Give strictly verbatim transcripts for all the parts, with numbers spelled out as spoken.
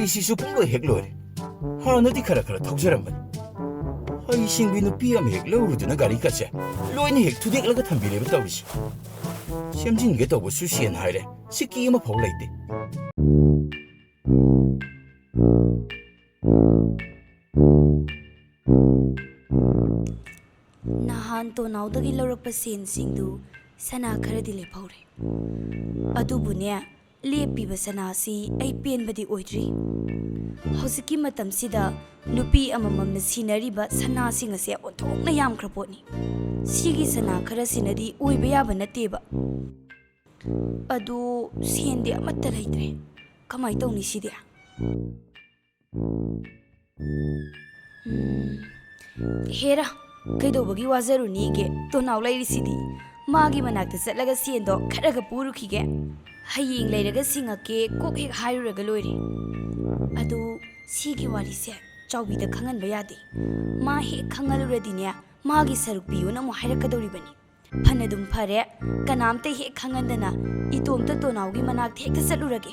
ꯑꯩꯁꯤꯁꯨ ꯄꯨꯡꯂꯣꯏ ꯍꯦꯛ ꯂꯣꯏꯔꯦ꯫ ꯍꯥꯟꯅꯗꯤ ꯈꯔ ꯈꯔ ꯊꯧꯖꯔꯝꯕꯅꯤ꯫ ꯍꯩꯁꯤꯡꯕꯤ ꯅꯨꯄꯤ ꯑꯃ ꯍꯦꯛ ꯂꯧꯔꯨꯗꯅ ꯒꯥꯔꯤꯒꯁꯦ ꯂꯣꯏꯅ ꯍꯦꯛ ꯊꯨꯗꯦꯛꯂꯒ ꯊꯝꯕꯤꯔꯦꯕ ꯇꯧꯔꯤꯁꯦ꯫ ꯁꯦꯝꯖꯤꯟꯒꯦ ꯇꯧꯕꯁꯨ ꯁꯦꯟ ꯍꯥꯏꯔꯦ, ꯁꯤꯀꯤ ꯑꯃꯐꯥꯎ ꯂꯩꯇꯦ꯫ ꯅꯍꯥꯟ ꯇꯣꯅꯥꯎꯗꯒꯤ ꯂꯧꯔꯛꯄ ꯁꯦꯟꯁꯤꯡꯗꯨ ꯁꯅꯥ ꯈꯔꯗꯤ ꯂꯦꯞꯍꯧꯔꯦ꯫ ꯑꯗꯨꯕꯨꯅꯦ, ꯂꯦꯞꯄꯤꯕ ꯁꯅꯥꯁꯤ ꯑꯩ ꯄꯦꯟꯕꯗꯤ ꯑꯣꯏꯗ꯭ꯔꯤ꯫ ꯍꯧꯖꯤꯛꯀꯤ ꯃꯇꯝꯁꯤꯗ ꯅꯨꯄꯤ ꯑꯃꯃꯝꯅ ꯁꯤꯟꯅꯔꯤꯕ ꯁꯅꯥꯁꯤꯡ ꯑꯁꯦ ꯑꯣꯟꯊꯣꯛꯅ ꯌꯥꯝꯈ꯭ꯔ ꯄꯣꯠꯅꯤ꯫ ꯁꯤꯒꯤ ꯁꯅꯥ ꯈꯔꯁꯤꯅꯗꯤ ꯑꯣꯏꯕ ꯌꯥꯕ ꯅꯠꯇꯦꯕ꯫ ꯑꯗꯨ ꯁꯦꯟꯗꯤ ꯑꯃꯠꯇ ꯂꯩꯇ꯭ꯔꯦ꯫ ꯀꯃꯥꯏ ꯇꯧꯅꯤ ꯁꯤꯗꯤ? ꯎꯝ꯫ ꯍꯦꯔꯥ, ꯀꯩꯗꯧꯕꯒꯤ ꯋꯥꯖꯔꯨꯅꯤꯒꯦ? ꯇꯣꯅꯥꯎ ꯂꯩꯔꯤꯁꯤꯗꯤ꯫ ꯃꯥꯒꯤ ꯃꯅꯥꯛꯇ ꯆꯠꯂꯒ ꯁꯦꯟꯗꯣ ꯈꯔꯒ ꯄꯨꯔꯨꯈꯤꯒꯦ꯫ ꯍꯌꯦꯡ ꯂꯩꯔꯒ ꯁꯤꯡꯉꯛꯀꯦ, ꯀꯣꯛ ꯍꯦꯛ ꯍꯥꯏꯔꯨꯔꯒ ꯂꯣꯏꯔꯦ꯫ ꯑꯗꯨ ꯁꯤꯒꯤ ꯋꯥꯔꯤꯁꯦ ꯆꯥꯎꯕꯤꯗ ꯈꯪꯍꯟꯕ ꯌꯥꯗꯦ꯫ ꯃꯥ ꯍꯦꯛ ꯈꯪꯍꯜꯂꯨꯔꯗꯤꯅꯦ, ꯃꯥꯒꯤ ꯁꯔꯨꯛ ꯄꯤꯌꯣꯅ ꯑꯃꯨꯛ ꯍꯥꯏꯔꯛꯀꯗꯧꯔꯤꯕꯅꯤ꯫ ꯐꯅꯗꯨꯝ ꯐꯔꯦ, ꯀꯅꯥꯝꯇ ꯍꯦꯛ ꯈꯪꯍꯟꯗꯅ ꯏꯇꯣꯝꯇ ꯇꯣꯅꯥꯎꯒꯤ ꯃꯅꯥꯛꯇ ꯍꯦꯛꯇ ꯆꯠꯂꯨꯔꯒꯦ꯫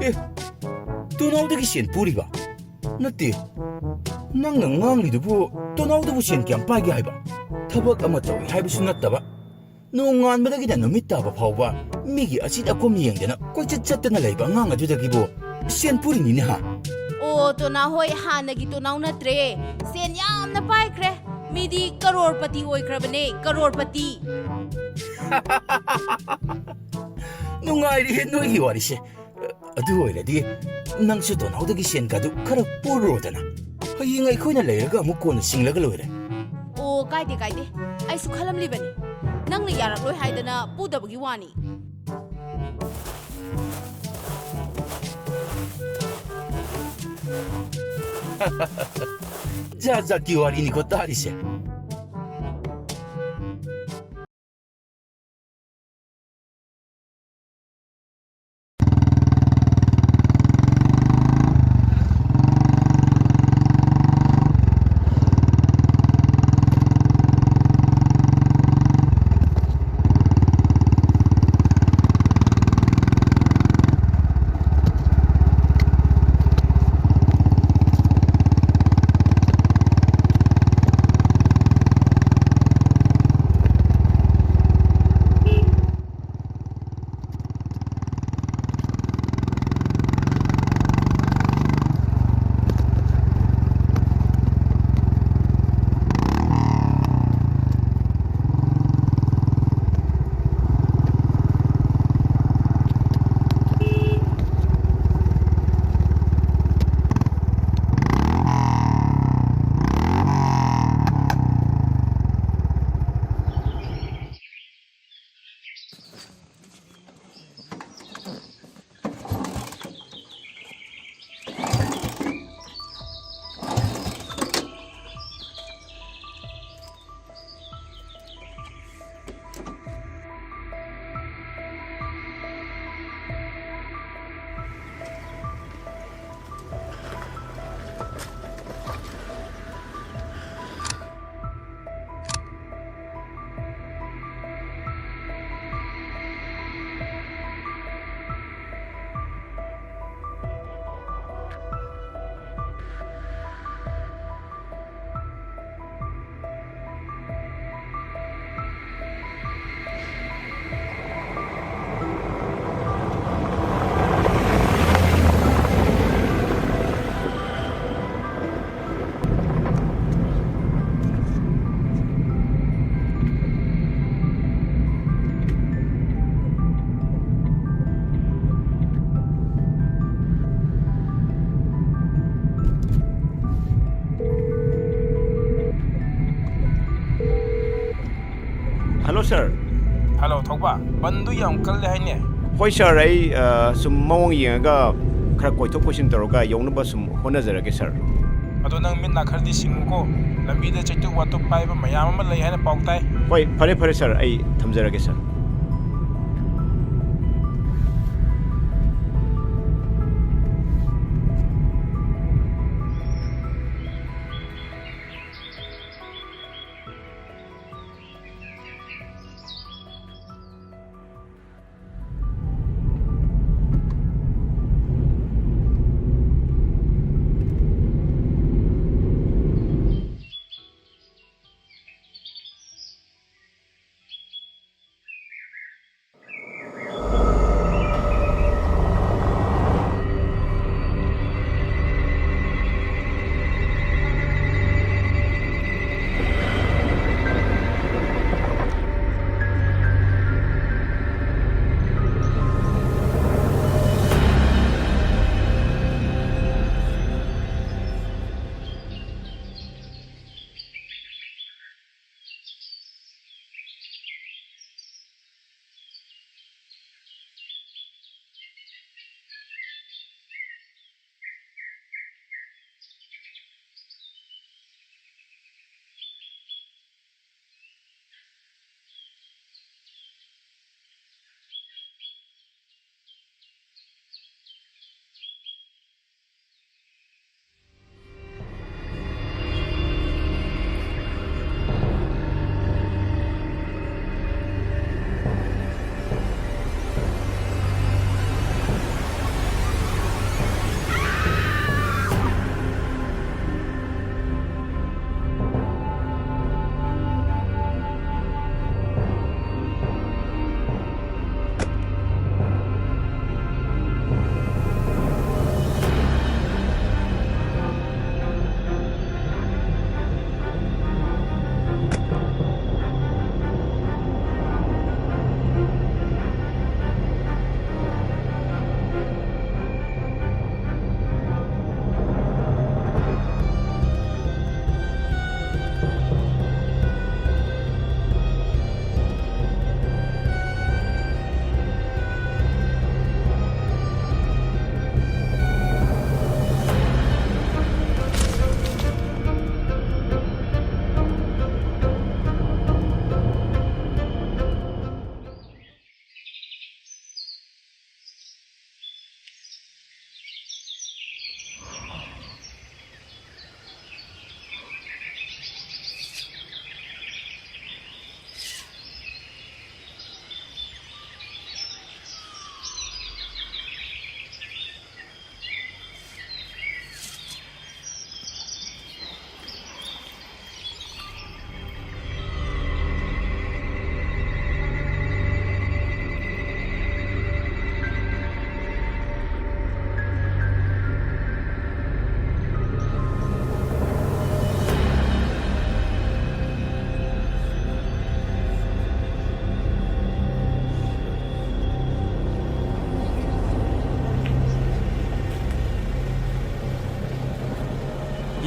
ꯑꯦ, ꯇꯣꯅꯥꯎꯗꯒꯤ ꯁꯦꯟ ꯄꯨꯔꯤꯕ? ꯅꯠꯇꯦ, ꯅꯪꯅ ꯉꯥꯡꯂꯤꯗꯨꯕꯨ ꯇꯣꯅꯥꯎꯗꯕꯨ ꯁꯦꯟ ꯀꯌꯥꯝ ꯄꯥꯏꯒꯦ ꯍꯥꯏꯕ? ꯊꯕꯛ ꯑꯃ ꯇꯧꯏ ꯍꯥꯏꯕꯁꯨ ꯅꯠꯇꯕ, ꯅꯣꯡꯉꯥꯟꯕꯗꯒꯤꯅ ꯅꯨꯃꯤꯠ ꯇꯥꯕ ꯐꯥꯎꯕ ꯃꯤꯒꯤ ꯑꯆꯤꯠ ꯑꯀꯣꯝ ꯌꯦꯡꯗꯅ ꯀꯣꯏꯆꯠ ꯆꯠꯇꯅ ꯂꯩꯕ ꯑꯉꯥꯡ ꯑꯗꯨꯗꯒꯤꯕꯨ ꯁꯦꯟ ꯄꯨꯔꯤꯅꯤꯅꯦ ꯍꯥ? ꯑꯣ, ꯇꯣꯅꯥꯎ ꯍꯣꯏ ꯍꯥꯟꯅꯒꯤ ꯇꯣꯅꯥꯎ ꯅꯠꯇ꯭ꯔꯦ꯫ ꯁꯦꯟ ꯌꯥꯝꯅ ꯄꯥꯏꯈ꯭ꯔꯦ꯫ ꯃꯤꯗꯤ ꯀꯔꯣꯔꯄꯇꯤ ꯑꯣꯏꯈ꯭ꯔꯕꯅꯦ, ꯀꯔꯣꯔꯄꯇꯤ꯫ ꯅꯨꯡꯉꯥꯏꯔꯤꯍꯦ ꯅꯣꯏꯒꯤ ꯋꯥꯔꯤꯁꯦ꯫ ꯑꯗꯨ ꯑꯣꯏꯔꯗꯤ ꯅꯪꯁꯨ ꯇꯣꯅꯥꯎꯗꯒꯤ ꯁꯦꯟꯒꯗꯨ ꯈꯔ ꯄꯨꯔꯨꯔꯣꯗꯅ꯫ ꯍꯌꯦꯡ ꯑꯩꯈꯣꯏꯅ ꯂꯩꯔꯒ ꯑꯃꯨꯛ ꯀꯣꯟꯅ ꯁꯤꯡꯂꯒ ꯂꯣꯏꯔꯦ꯫ ꯑꯣ, ꯀꯥꯏꯗꯦ, ꯀꯥꯏꯗꯦ꯫ ꯑꯩꯁꯨ ꯈꯜꯂꯝꯂꯤꯕꯅꯤ꯫ ꯅꯪꯅ ꯌꯥꯔꯛꯂꯣꯏ ꯍꯥꯏꯗꯅ ꯄꯨꯗꯕꯒꯤ ꯋꯥꯅꯤ꯫ ꯖꯥꯠ ꯖꯥꯠꯀꯤ ꯋꯥꯔꯤꯅꯤꯀꯣ ꯇꯥꯔꯤꯁꯦ꯫ Hello, sir. Hello, ꯊꯧꯕ꯫ ꯕꯟꯗꯨ ꯌꯥꯝ ꯀꯜꯂꯦ ꯍꯥꯏꯅꯦ꯫ ꯍꯣꯏ, sir, ꯑꯩ, ꯑ, ꯁꯨꯝ ꯃꯑꯣꯡ ꯌꯦꯡꯉꯒ ꯈꯔ ꯀꯣꯏꯊꯣꯛ ꯀꯣꯏꯁꯤꯟ ꯇꯧꯔꯒ ꯌꯧꯅꯕ ꯁꯨꯝ ꯍꯣꯠꯅꯖꯔꯒꯦ, sir꯫ ꯑꯗꯣ ꯅꯪ ꯃꯤꯠ ꯅꯥ ꯈꯔꯗꯤ ꯁꯤꯡꯉꯨꯀꯣ꯫ ꯂꯝꯕꯤꯗ ꯆꯩꯇꯨꯞ ꯋꯥꯇꯨꯞ ꯄꯥꯏꯕ ꯃꯌꯥꯝ ꯑꯃ ꯂꯩ ꯍꯥꯏꯅ ꯄꯥꯎ ꯇꯥꯏ꯫ ꯍꯣꯏ, ꯐꯔꯦ, ꯐꯔꯦ, sir, ꯑꯩ ꯊꯝꯖꯔꯒꯦ, sir꯫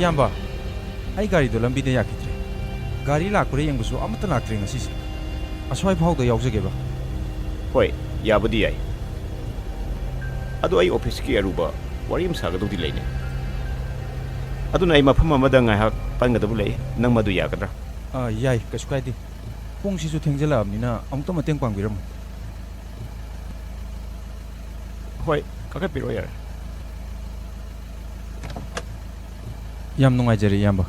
ꯏꯌꯥꯝꯕ, ꯑꯩ ꯒꯥꯔꯤꯗꯣ ꯂꯝꯕꯤꯗ ꯌꯥꯈꯤꯗ꯭ꯔꯦ꯫ ꯒꯥꯔꯤ ꯂꯥꯛꯄ꯭ꯔꯥ ꯌꯦꯡꯕꯁꯨ ꯑꯃꯠꯇ ꯂꯥꯛꯇ꯭ꯔꯦ ꯉꯁꯤꯁꯦ꯫ ꯑꯁ꯭ꯋꯥꯏ ꯐꯥꯎꯗ ꯌꯥꯎꯖꯒꯦꯕ꯫ ꯍꯣꯏ, ꯌꯥꯕꯨꯗꯤ ꯌꯥꯏ꯫ ꯑꯗꯣ ꯑꯩ ꯑꯣꯐꯤꯁꯀꯤ ꯑꯔꯨꯕ ꯋꯥꯔꯤ ꯑꯃ ꯁꯥꯒꯗꯧꯗꯤ ꯂꯩꯅꯦ꯫ ꯑꯗꯨꯅ ꯑꯩ ꯃꯐꯝ ꯑꯃꯗ ꯉꯥꯏꯍꯥꯛ ꯄꯟꯒꯗꯕ ꯂꯩ꯫ ꯅꯪ ꯃꯗꯨ ꯌꯥꯒꯗ꯭ꯔꯥ? ꯑꯥ, ꯌꯥꯏ, ꯀꯩꯁꯨ ꯀꯥꯏꯗꯦ꯫ ꯄꯨꯡꯁꯤꯁꯨ ꯊꯦꯡꯖꯤꯜꯂꯛꯑꯕꯅꯤꯅ ꯑꯃꯨꯛꯇ ꯃꯇꯦꯡ ꯄꯥꯡꯕꯤꯔꯝꯃꯨ꯫ ꯍꯣꯏ, ꯀꯥꯈꯠꯄꯤꯔꯣ ꯌꯥꯔꯦ꯫ ꯌꯥꯝ ꯅꯨꯡꯉꯥꯏꯖꯔꯦ, ꯏꯌꯥꯝꯕ꯫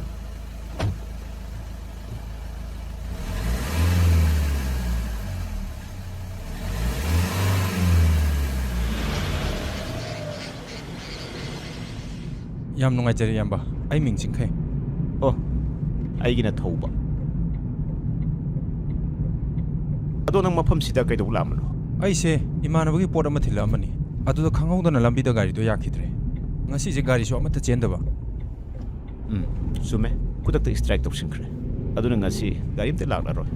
ꯌꯥꯝ ꯅꯨꯡꯉꯥꯏꯖꯔꯦ, ꯏꯌꯥꯝꯕ꯫ ꯑꯩ ꯃꯤꯡ ꯆꯤꯡꯈꯩ꯫ ꯑꯣ, ꯑꯩꯒꯤꯅ ꯊꯧꯕ꯫ ꯑꯗꯣ ꯅꯪ ꯃꯐꯝꯁꯤꯗ ꯀꯩꯗꯧꯕ ꯂꯥꯛꯑꯝꯕꯅꯣ? ꯑꯩꯁꯦ ꯏꯃꯥꯟꯅꯕꯒꯤ ꯄꯣꯠ ꯑꯃ ꯊꯤꯜꯂꯛꯑꯝꯕꯅꯤ꯫ ꯑꯗꯨꯗ ꯈꯪꯍꯧꯗꯅ ꯂꯝꯕꯤꯗ ꯒꯥꯔꯤꯗꯣ ꯌꯥꯈꯤꯗ꯭ꯔꯦ꯫ ꯉꯁꯤꯁꯦ ꯒꯥꯔꯤꯁꯨ ꯑꯃꯠꯇ ꯆꯦꯟꯗꯕ꯫ ꯎꯝ, ꯆꯨꯝꯃꯦ꯫ ꯈꯨꯗꯛꯇ ꯁ꯭ꯇ꯭ꯔꯥꯏꯛ ꯇꯧꯁꯤꯟꯈ꯭ꯔꯦ꯫ ꯑꯗꯨꯅ ꯉꯁꯤ ꯒꯥꯔꯤ ꯑꯝꯇ ꯂꯥꯛꯂꯔꯣꯏ꯫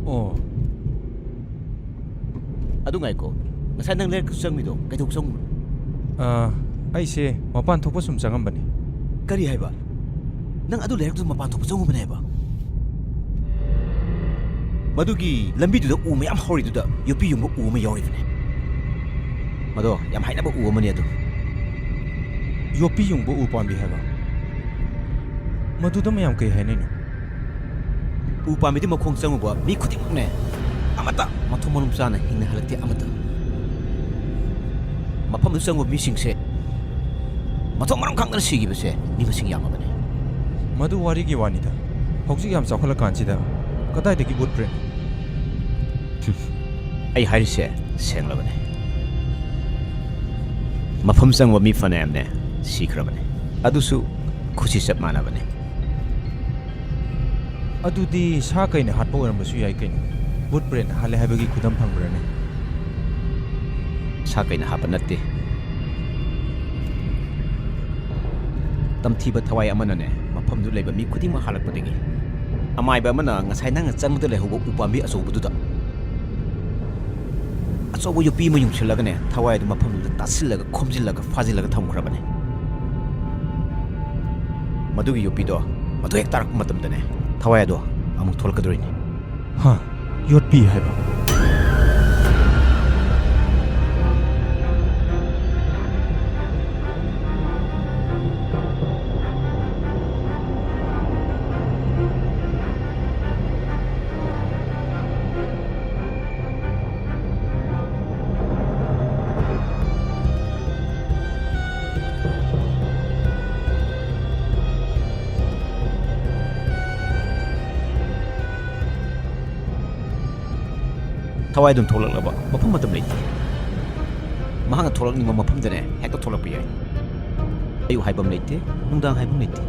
ꯑꯣ꯫ ꯑꯗꯨ ꯉꯥꯏꯈꯣ, ꯉꯁꯥꯏ ꯅꯪ ꯂꯩꯔꯛꯇ ꯆꯪꯉꯤꯗꯣ ꯀꯩꯗꯧ ꯆꯪꯉꯨꯕꯅꯣ? ꯑꯥ, ꯑꯩꯁꯦ ꯃꯄꯥꯟ ꯊꯣꯛꯄ ꯁꯨꯝ ꯆꯪꯉꯝꯕꯅꯤ꯫ ꯀꯔꯤ ꯍꯥꯏꯕ? ꯅꯪ ꯑꯗꯨ ꯂꯩꯔꯛꯇꯨ ꯃꯄꯥꯟ ꯊꯣꯛꯄ ꯆꯪꯉꯨꯕꯅꯦ ꯍꯥꯏꯕ? ꯃꯗꯨꯒꯤ ꯂꯝꯕꯤꯗꯨꯗ ꯎ ꯃꯌꯥꯝ ꯍꯧꯔꯤꯗꯨꯗ ꯌꯣꯠꯄꯤ ꯌꯨꯡꯕ ꯎ ꯑꯃ ꯌꯥꯎꯔꯤꯕꯅꯦ꯫ ꯃꯗꯣ ꯌꯥꯝ ꯍꯥꯏꯅꯕ ꯎ ꯑꯃꯅꯤ ꯑꯗꯨ꯫ ꯌꯣꯠꯄꯤ ꯌꯨꯡꯕ ꯎ ꯄꯥꯝꯕꯤ ꯍꯥꯏꯕ? ꯃꯗꯨꯗ ꯃꯌꯥꯝ ꯀꯩ ꯍꯥꯏꯅꯩꯅꯣ? ꯎ ꯄꯥꯝꯕꯤꯗꯨ ꯃꯈꯣꯡ ꯆꯪꯉꯨꯕ ꯃꯤ ꯈꯨꯗꯤꯡꯃꯛꯅꯦ, ꯑꯃꯠꯇ ꯃꯊꯣꯡ ꯃꯔꯝ ꯆꯥꯅ ꯍꯤꯡꯅ ꯍꯜꯂꯛꯇꯦ ꯑꯃꯠꯇ꯫ ꯃꯐꯝꯗꯨ ꯆꯪꯉꯨꯕ ꯃꯤꯁꯤꯡꯁꯦ ꯃꯊꯣꯡ ꯃꯔꯝ ꯈꯪꯗꯅ ꯁꯤꯈꯤꯕꯁꯦ ꯃꯤ ꯃꯁꯤꯡ ꯌꯥꯝꯃꯕꯅꯤ꯫ ꯃꯗꯨ ꯋꯥꯔꯤꯒꯤ ꯋꯥꯅꯤꯗ꯫ ꯍꯧꯖꯤꯛ ꯌꯥꯝ ꯆꯥꯎꯈꯠꯂꯀꯥꯟꯁꯤꯗ ꯀꯗꯥꯏꯗꯒꯤ ꯕꯨꯠ ꯄ꯭ꯔꯦꯠ? ꯑꯩ ꯍꯥꯏꯔꯤꯁꯦ ꯁꯦꯡꯂꯕꯅꯦ꯫ ꯃꯐꯝ ꯆꯪꯕ ꯃꯤ ꯐꯅꯌꯥꯝꯅꯦ ꯁꯤꯈ꯭ꯔꯕꯅꯦ꯫ ꯑꯗꯨꯁꯨ ꯈꯨꯠꯁꯤ ꯆꯞ ꯃꯥꯟꯅꯕꯅꯦ꯫ ꯑꯗꯨꯗꯤ ꯁꯥ ꯀꯩꯅ ꯍꯥꯠꯄ ꯑꯣꯏꯔꯝꯕꯁꯨ ꯌꯥꯏ ꯀꯩꯅꯣ꯫ ꯕꯨꯠ ꯄ꯭ꯔꯦꯠꯅ ꯍꯥꯠꯂꯦ ꯍꯥꯏꯕꯒꯤ ꯈꯨꯗꯝ ꯐꯪꯕ꯭ꯔꯅꯦ? ꯁꯥ ꯀꯩꯅ ꯍꯥꯠꯄ ꯅꯠꯇꯦ꯫ ꯇꯝꯊꯤꯕ ꯊꯋꯥꯏ ꯑꯃꯅꯅꯦ ꯃꯐꯝꯗꯨ ꯂꯩꯕ ꯃꯤ ꯈꯨꯗꯤꯡꯃꯛ ꯍꯥꯠꯂꯛꯄꯗꯒꯤ ꯑꯃꯥꯏꯕ ꯑꯃꯅ ꯉꯁꯥꯏ ꯅꯪꯅ ꯆꯪꯕꯗ ꯂꯩꯍꯧꯕ ꯎꯄꯥꯝꯕꯤ ꯑꯆꯧꯕꯗꯨꯗ ꯑꯆꯧꯕ ꯌꯣꯠꯄꯤ ꯑꯃ ꯌꯨꯡꯁꯤꯜꯂꯒꯅꯦ ꯊꯋꯥꯏ ꯑꯗꯨ ꯃꯐꯝꯗꯨꯗ ꯇꯥꯁꯤꯜꯂꯒ, ꯈꯣꯝꯖꯤꯜꯂꯒ, ꯐꯥꯖꯤꯜꯂꯒ ꯊꯝꯈ꯭ꯔꯕꯅꯦ꯫ ꯃꯗꯨꯒꯤ ꯌꯣꯠꯄꯤꯗꯣ ꯃꯗꯨ ꯍꯦꯛ ꯇꯥꯔꯛꯄ ꯃꯇꯝꯗꯅꯦ, ꯊꯋꯥꯏ ꯑꯗꯣ ꯑꯃꯨꯛ ꯊꯣꯛꯂꯛꯀꯗꯣꯔꯤꯅꯤ꯫ ꯍꯥ? ꯌꯣꯠꯄꯤ ꯍꯥꯏꯕ? ꯊꯋꯥꯏ ꯑꯗꯨꯝ ꯊꯣꯛꯂꯛꯂꯕ ꯃꯐꯝ ꯃꯇꯝ ꯂꯩꯇꯦ꯫ ꯃꯍꯥꯛꯅ ꯊꯣꯛꯂꯛꯅꯤꯡꯕ ꯃꯐꯝꯗꯅꯦ ꯍꯦꯛꯇ ꯊꯣꯛꯂꯛꯄ ꯌꯥꯏ꯫ ꯑꯌꯨꯛ ꯍꯥꯏꯕ ꯑꯃ ꯂꯩꯇꯦ, ꯅꯨꯡꯗꯥꯡ ꯍꯥꯏꯕ ꯑꯃ ꯂꯩꯇꯦ꯫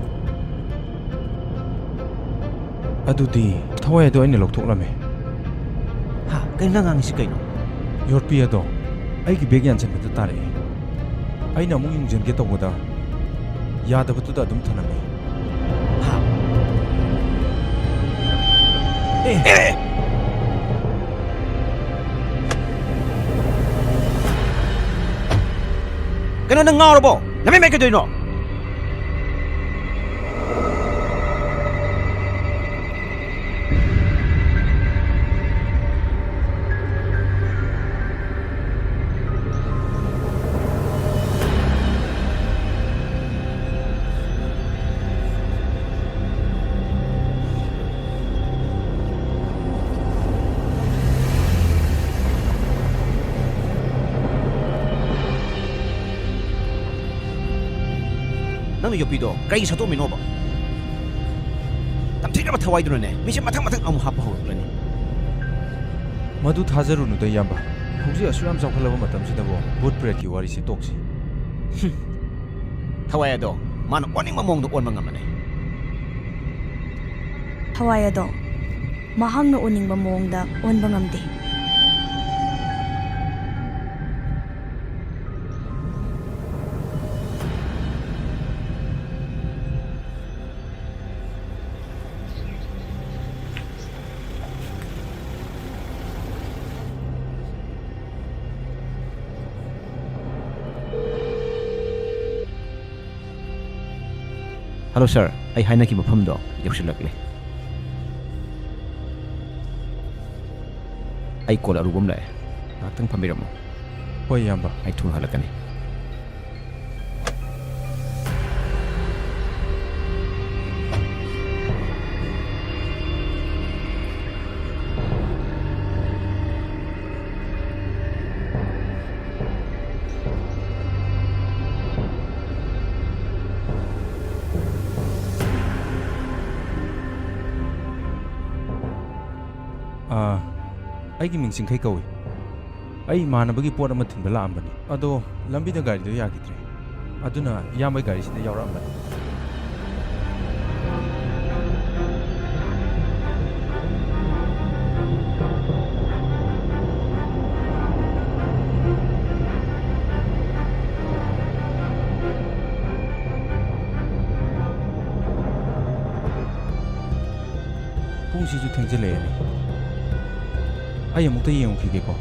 ꯑꯗꯨꯗꯤ ꯊꯋꯥꯏ ꯑꯗꯣ ꯑꯩꯅ ꯂꯧꯊꯣꯛꯂꯝꯃꯦ꯫ ꯍꯥ? ꯀꯩꯅꯣ ꯅꯪ ꯉꯥꯡꯉꯤꯁꯤ ꯀꯩꯅꯣ? ꯌꯣꯠꯄꯤ ꯑꯗꯣ ꯑꯩꯒꯤ ꯕꯦꯒ ꯌꯥꯟꯁꯤꯟꯕꯗ ꯇꯥꯔꯛꯑꯦ꯫ ꯑꯩꯅ ꯑꯃꯨꯛ ꯌꯨꯡꯁꯤꯟꯒꯦ ꯇꯧꯕꯗ ꯌꯥꯗꯕꯗꯨꯗ ꯑꯗꯨꯝ ꯊꯅꯝꯃꯦ꯫ ꯍꯥ? ꯑꯦ! ꯑꯦ! ꯀꯩꯅꯣ ꯅꯪ ꯉꯥꯎꯔꯕꯣ? ꯅꯃꯤꯠ ꯃꯩ ꯀꯩꯗꯧꯔꯤꯅꯣ? ꯅꯪꯅ ꯌꯣꯠꯄꯤꯗꯣ ꯀꯔꯤ ꯁꯠꯇꯣꯛꯑꯝꯃꯤꯅꯣꯕ? ꯇꯝꯊꯤꯔꯕ ꯊꯋꯥꯏꯗꯨꯅꯅꯦ ꯃꯤꯁꯦ ꯃꯊꯪ ꯃꯊꯪ ꯑꯃꯨꯛ ꯍꯥꯞꯄ ꯍꯧꯔꯛꯂꯅꯤ꯫ ꯃꯗꯨ ꯊꯥꯖꯔꯨꯅꯨꯗ, ꯏꯌꯥꯝꯕ꯫ ꯍꯧꯖꯤꯛ ꯑꯁꯨꯛ ꯌꯥꯝ ꯆꯥꯎꯈꯠꯂꯕ ꯃꯇꯝꯁꯤꯗꯕꯨ ꯚꯨꯠ ꯄ꯭ꯔꯦꯠꯀꯤ ꯋꯥꯔꯤꯁꯤ ꯇꯣꯛꯁꯤ꯫ ꯍꯨꯝ꯫ ꯊꯋꯥꯏ ꯑꯗꯣ ꯃꯥꯅ ꯑꯣꯟꯅꯤꯡꯕ ꯃꯑꯣꯡꯗ ꯑꯣꯟꯕ ꯉꯝꯕꯅꯦ꯫ ꯊꯋꯥꯏ ꯑꯗꯣ ꯃꯍꯥꯛꯅ ꯑꯣꯟꯅꯤꯡꯕ ꯃꯑꯣꯡꯗ ꯑꯣꯟꯕ ꯉꯝꯗꯦ꯫ ꯍꯜꯂꯣ ꯁꯥꯔ, ꯑꯩ ꯍꯥꯏꯅꯈꯤꯕ ꯃꯐꯝꯗꯣ ꯌꯧꯁꯤꯜꯂꯛꯂꯦ꯫ ꯑꯩ ꯀꯣꯜ ꯑꯔꯨꯕ ꯑꯃ ꯂꯥꯛꯑꯦ, ꯉꯥꯏꯍꯥꯛꯇꯪ ꯐꯝꯕꯤꯔꯝꯃꯣ꯫ ꯍꯣꯏ ꯏꯌꯥꯝꯕ꯫ ꯑꯩ ꯊꯨꯅ ꯍꯜꯂꯛꯀꯅꯤ꯫ ꯑꯥ, ꯑꯩꯒꯤ ꯃꯤꯡ ꯆꯤꯡꯈꯩ ꯀꯧꯏ꯫ ꯑꯩ ꯏꯃꯥꯟꯅꯕꯒꯤ ꯄꯣꯠ ꯑꯃ ꯊꯤꯟꯕ ꯂꯥꯛꯑꯝꯕꯅꯤ, ꯑꯗꯣ ꯂꯝꯕꯤꯗ ꯒꯥꯔꯤꯗꯣ ꯌꯥꯈꯤꯗ꯭ꯔꯦ, ꯑꯗꯨꯅ ꯏꯌꯥꯝꯕꯒꯤ ꯒꯥꯔꯤꯁꯤꯗ ꯌꯥꯎꯔꯛꯑꯝꯕꯅꯤ꯫ ꯄꯨꯡꯁꯤꯁꯨ ꯊꯦꯡꯖꯤꯜꯂꯛꯑꯦꯅꯦ꯫ ꯑꯩ ꯑꯃꯨꯛꯇ ꯌꯦꯡꯉꯨꯈꯤꯒꯦꯀꯣ꯫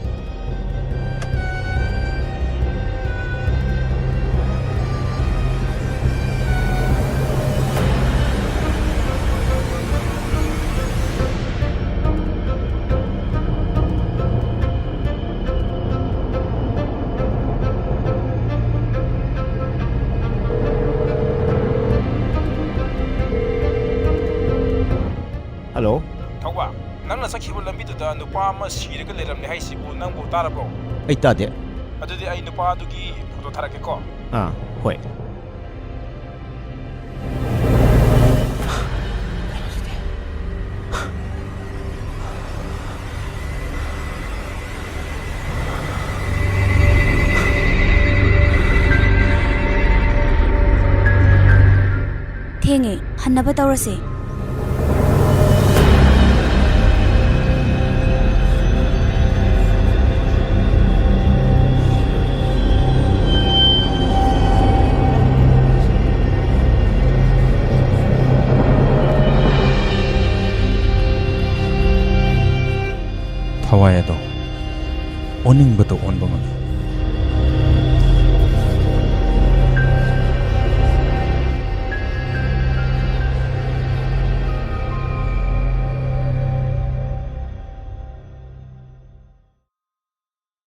ꯍꯜꯂꯣ꯫ ꯊꯧꯕ, ꯅꯪꯅ ꯆꯠꯈꯤꯕ ꯂꯝꯕꯤꯗꯨꯗ ꯅꯨꯄꯥ ꯑꯃ ꯁꯤꯔꯒ ꯂꯩꯔꯝꯂꯦ ꯍꯥꯏꯁꯤꯕꯨ ꯅꯪꯕꯨ ꯇꯥꯔꯕ꯭ꯔꯣ? ꯑꯩ ꯇꯥꯗꯦ꯫ ꯑꯗꯨꯗꯤ ꯑꯩ ꯅꯨꯄꯥ ꯑꯗꯨꯒꯤ ꯐꯣꯇꯣ ꯊꯥꯔꯛꯀꯦꯀꯣ꯫ ꯑꯥ, ꯍꯣꯏ꯫ ꯊꯦꯡꯉꯦ, ꯍꯟꯅꯕ ꯇꯧꯔꯁꯦ꯫